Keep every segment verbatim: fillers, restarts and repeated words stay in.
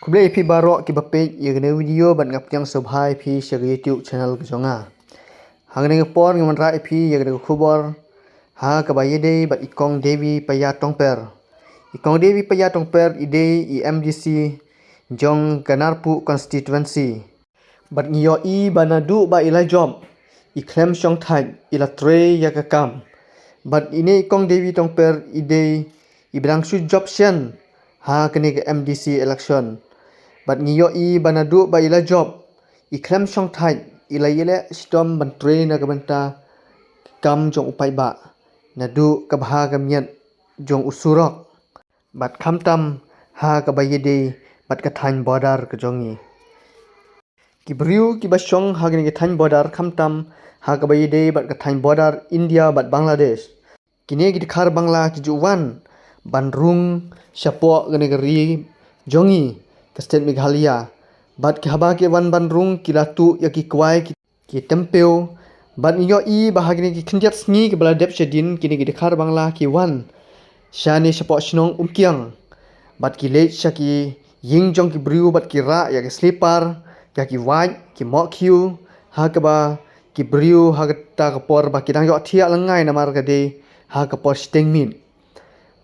Khublei ïa phi baroh kiba peit ïa kane ka video bad nga pdiang sngewbha ïa phi sha ka YouTube channel ka jong nga. Ha kane ka por ngan wanrah ïa phi ïa kane ka khubor ha kaba ïadei bad i Kong Devi Paya Tongper. I Kong Devi Paya Tongper i dei i M D C jong ka Narpuh constituency. Bad ngi ïohi ba naduh ba i la jop i khlem shong thait i la trei ïa ka kam. Bad ine i Kong Devi Tongper i dei iba dang shu jop shen ha kane ka M D C election. Bad ngi ïohi ba naduh ba i la jop i khlem shong thait i la ïaleh shitom ban trei na ka bynta ka kam jong u paidbah naduh ka bha ka miat jong u surok. Bad khamtam ha kaba ïadei bad ka thaiñ border ka jong ngi. Ki briew kiba shong ha kane ka thaiñ border khamtam ha kaba ïadei bad ka thaiñ border India bad Bangladesh. Kine ki dkhar Bangla ki ju wan ban rung shapoh kane ka ri jong ngi ka state Meghalaya. Bad ki haba ki wan ban rung ki la tuh ïa ki kwai ki ki tempiew. Bad ngi ïohi ba ha kine ki khyndiat sngi kiba la dep shadien kine ki dkhar Bangla ki wan shane shapoh shnong Umkiang. Bad ki leit sha ki ïing jong ki briew bad ki rah ïa ki slipar, ïa ki wait, ki mohkhiew, ha kaba ki briew ha kata ka por ba ki dang ïohthiah lyngngai namar ka dei ha ka por shiteng miet.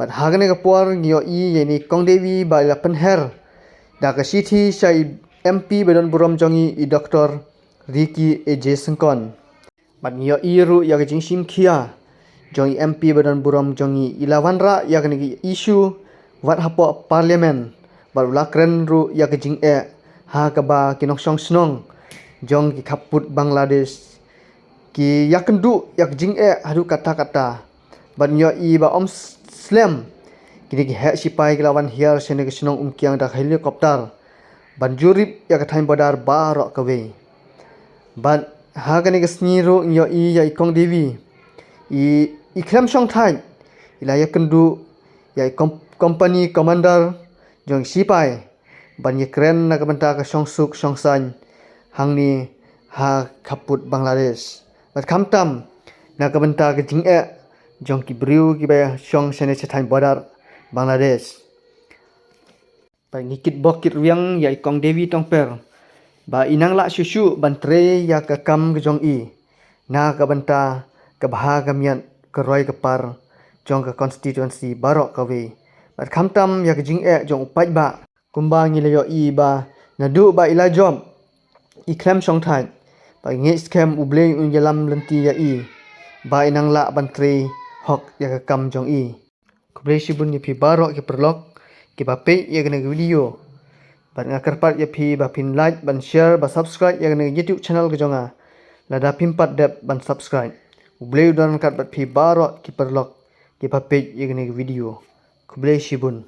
Bad ha kane ka por ngi ïohi ïa ine i Kong Devi ba i la pynher da ka shithi sha i M P ba don burom jong ngi i Doctor Ricky A J Syngkon. Bad ngi ïohi ruh ïa ka jingshim khia jong i M P ba don burom jong ngi i la wanrah ïa kane ka issue wat hapoh Parliament. Bad u la kren ruh ïa ka jingeh ha kaba ki nongshong shnong jong ki khappud Bangladesh ki ïakynduh ïa ka jingeh haduh katta katta. Bad ngi ïohi ba ym slem kine ki heh shipai ki la wan hiar shane ka shnong Umkiang da ka helicopter ban jurip ïa ka thaiñ border baroh kawei. Bad ha kane ka sngi ruh ngi ïohi ïa i Kong Devi i, i khlem shong thait i la ïakynduh ïa i kom-, company commander jong i shipai ban ïakren na ka bynta ka shongsuk shongsaiñ hangne ha khappud Bangladesh. Bad khamtam na ka bynta ka jingeh jong ki briew kiba shong shane sha thaiñ border Bangladesh. Bad ngi kitbok kitrwiang ïa i Kong Devi Tongper ba i nang lah shuh shuh ban trei ïa ka kam ka jong i na ka bynta ka bha ka miat ka roi ka par jong ka constituency baroh kawei. Bad khamtam ïa ka jingeh jong u paidbah. Kumba ngi la ïohi ba naduh ba i la jop i khlem shong thait. Bad ngi ngeit skhem U Blei un ïalam lynti ïa i ba i nang lah ban trei hok ïa ka kam jong i. Khublei shibun ïa phi baroh ki paralok kiba peit ïa kane ka video. Bad nga kyrpad ïa phi ba phin like, ban share, ban subscribe ïa kane ka YouTube channel ka jong nga. Lada phim pat dep ban subscribe. U Blei u don ryngkat bad phi baroh ki paralok kiba peit ïa kane ka video. Khublei shibun.